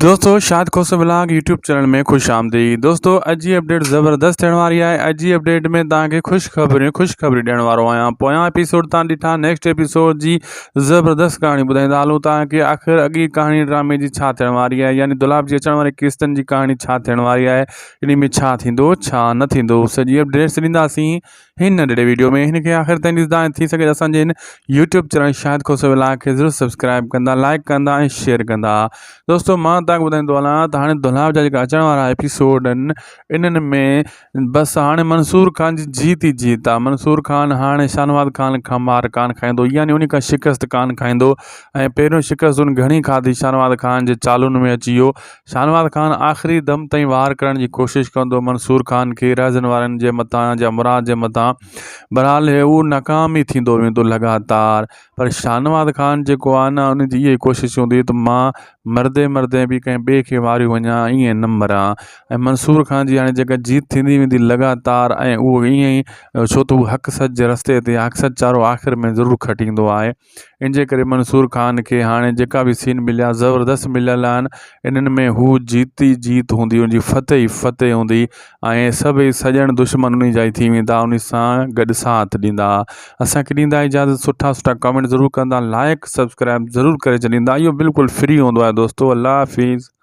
دوستو Shahid Khoso vlog YouTube channel ۾ خوش آمديد دوستو اڄ جي اپڊيٽ زبردست ٿيڻ واري آهي اڄ جي اپڊيٽ ۾ توهان کي خوش خبريون خوش خبري ڏيڻ وارو آهيان پويان ايپيسوڊ تان ڏٺا نيڪسٽ ايپيسوڊ جي زبردست ڪهاڻي ٻڌائيندا هلون توهان کي آخر اڳي ڪهاڻي ڊرامي جي ڇا ٿيڻ واري آهي يعني دولاب جي اچڻ واري قسطن جي ڪهاڻي ڇا ٿيڻ واري آهي انهي ۾ ڇا ٿيندو ڇا نه ٿيندو سڄي اپڊيٽس ڏينداسين هن ننڍڙي ويڊيو ۾ هن کي آخر تائين ڏسندا ۽ ٿي سگهي ته اسان جي هن YouTube channel Shahid Khoso vlog کي ضرور سبسڪرائب ڪندا لائڪ ڪندا ۽ شيئر ڪندا دوستو مان تان ٻڌائيندو هلان ته هاڻي دولاب جا جيڪا اچڻ وارا ايپيسوڊ آهن انهن ۾ بس هاڻي منصور خان جي جيت ئي جيت آهي منصور خان هاڻي شاهنواز خان کان مار ڪان کائيندو يعني ان کان شڪست ڪان کائيندو ۽ پهريون شڪست ان گهڻي کاڌي شاهنواز خان جي چالن ۾ اچي ويو شاهنواز خان آخري دم تائين وار ڪرڻ جي ڪوشش ڪندو منصور خان کي رهزن وارن جي مٿان يا مراد جي مٿان بهرحال هو ناڪام ئي ٿيندو ويندو لڳاتار پر شاهنواز خان جيڪو آهي نه ان جي اها ئي ڪوشش هوندي ته مان مردي مردي به ڪنهن ٻئي کي ماريو وڃان ائين نه مران ۽ منصور خان جي هاڻي جيڪا جيت ٿيندي ويندي لڳاتار ۽ اهو ائين ئي ڇو ته هو حق سچ جي رستي تي حق سچ چارو آخر ۾ ضرور کٽيندو آهي ان جي ڪري منصور خان کي هاڻي جيڪا به سين مليا زبردست مليل آهن انهن ۾ هو جيت ئي جيت هوندي ان جي فتح ئي فتح هوندي ۽ سڀئي سڄڻ دشمن ان جا ئي ٿي ويندا ان سان گڏ ساٿ ڏيندا اسانکي ڏيندا اجازت سٺا سٺا ڪمينٽ ضرور ڪندا لائڪ سبسڪرائب ضرور ڪري ڇڏيندا اهو بلڪل فري هوندو آهي دوستو الله حافظ.